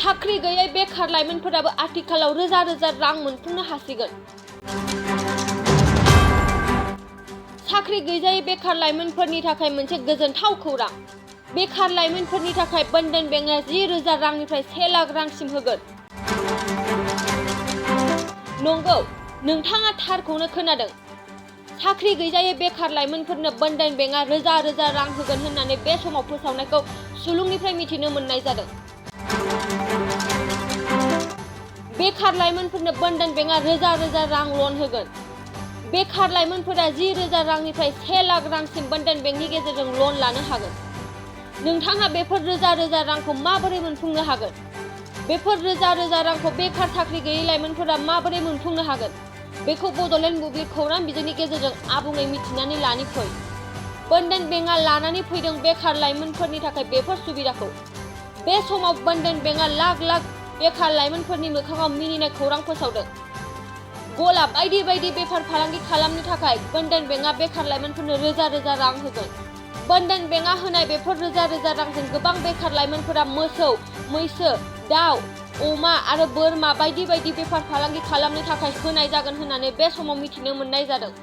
साख्रि गैयै बेकार लाइमोनफोराबो आथिखालाव रोजा रोजा रां मोनफुंनो हासिगोन। साख्रि गैजायै बेकार लाइमोनफोरनि थाखाय मोनसे गोजोनथाव खौरां। बेकार लाइमोनफोरनि थाखाय बंधन बेंकआ 10,000 रांनिफ्राय 1 लाख रांसिम होगोन। नंगौ, नोंथाङा थारखौनो खोनादों। साख्रि गैजायै बेकार लाइमोनफोरनो बंधन बेंकआ रोजा रोजा रां होगोन होननानै बे समाव फोसावनायखौ सुलुंनिफ्राय मिथिनो मोननाय जादों। बेकार लाइमोनफोरनो बंधन बेंकआ रोजा रोजा रां लन होगोन। बेकार लाइमोनफोरा 10,000 रांनिफ्राय 1 लाख रांसिम बंधन बेंकनि गेजेरजों लन लानो हागोन। नोंथाङा बेफोर रोजा रोजा रांखौ माबोरै मोनफुंनो हागोन? बेफोर रोजा रोजा रांखौ बेकार साख्रि गैयै लाइमोनफोरा माबोरै मोनफुंनो हागोन? बेखौ बड'लेण्ड बुब्लि खौरां बिजोंनि गेजेरजों आबुङै मिथिनानै लानि फै। बंधन बेंकआ लानानै फैदों बेकार लाइमोनफोरनि थाखाय बेफोर सुबिदाखौ। बे समाव बंधन बेंकआ लाख लाख बेकार लाइमोनफोरनि मोखाङाव मिनिनाय खौरां फोसावदों। गला बायदि बायदि बेफार फालांगि खालामनो थाखाय बंधन बेंकआ बेकार लाइमोनफोरनो रोजा रोजा रां होगोन। बंधन बेंकआ होनाय बेफोर रोजा रोजा रांजों गोबां बेकार लाइमोनफोरा मोसौ, मैसो, दाउ, अमा आरो बोरमा बायदि बायदि बेफार फालांगि खालामनो थाखाय होनाय जागोन होननानै बे समाव मिथिनो मोननाय जादों।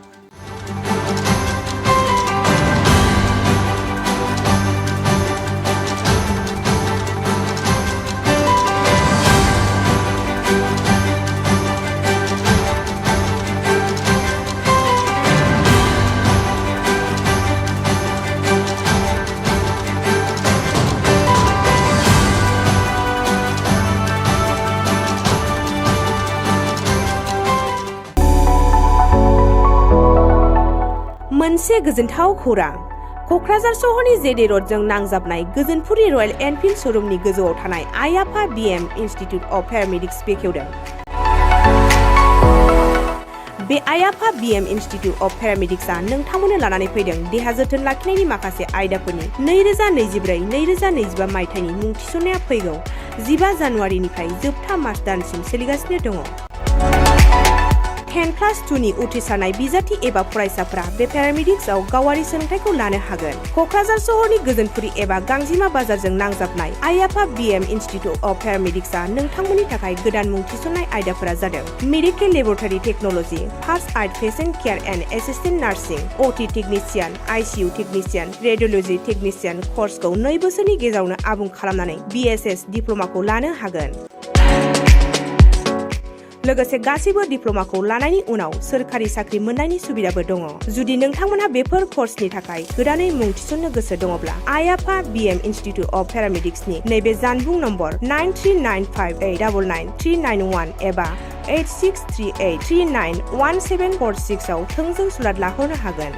मोनसे गोजोनथाव खौरां। क'क्राझार सहरनि जेडे र'डजों नांजाबनाय गोजोनपुरि रयेल एनफिल्ड श'रुमनि गोजौआव थानाय आइ-आफा BM इनस्टिट्युट अफ पेरामेडिक्स बेखेवदों। बे आइ-आफा BM इनस्टिट्युट अफ पेरामेडिक्सआ नोंथांमोननो लानानै फैदों देहा जोथोन लाखिनायनि माखासे आयदाफोरनि 2024-2025 मायथाइनि मुं थिसननाया फैगौ 15 जानुवारिनिफ्राय जोबथा मार्च दानसिम सोलिगासिनो दङ। 10+2 नि उथ्रिसारनाय बिजाथि एबा फरायसाफोरा बे पेरामेडिक्सआव गावारि सोलोंथाइखौ लानो हागोन। क'क्राझार सहरनि गोजोनपुरि एबा गांजिमा बाजारजों नांजाबनाय आइ-आफा BM इनस्टिट्युट अफ पेरामेडिक्सआ नोंथांमोननि थाखाय गोदान मुं थिसननाय आयदाफोरा जादों medical laboratory technology, first aid patient care and assistant nursing, OT technician, ICU technician, radiology technician कर्सखौ 2 बोसोरनि गेजेरावनो आबुं खालामनानै BSS डिप्ल'माखौ लानो हागोन। लोगोसे गासैबो डिप्ल'माखौ लानायनि उनाव सोरखारि साख्रि मोननायनि सुबिदाबो दङ। जुदि नोंथांमोनहा बेफोर कर्सनि थाखाय गोदानै मुं थिसननो गोसो दङब्ला आइ-आफा BM इनस्टिट्युट अफ पेरामेडिक्सनि नैबे जानबुं नम्बर 9395899391 एबा 8638391746 आव थोंजों सुलाद लाहरनो हागोन।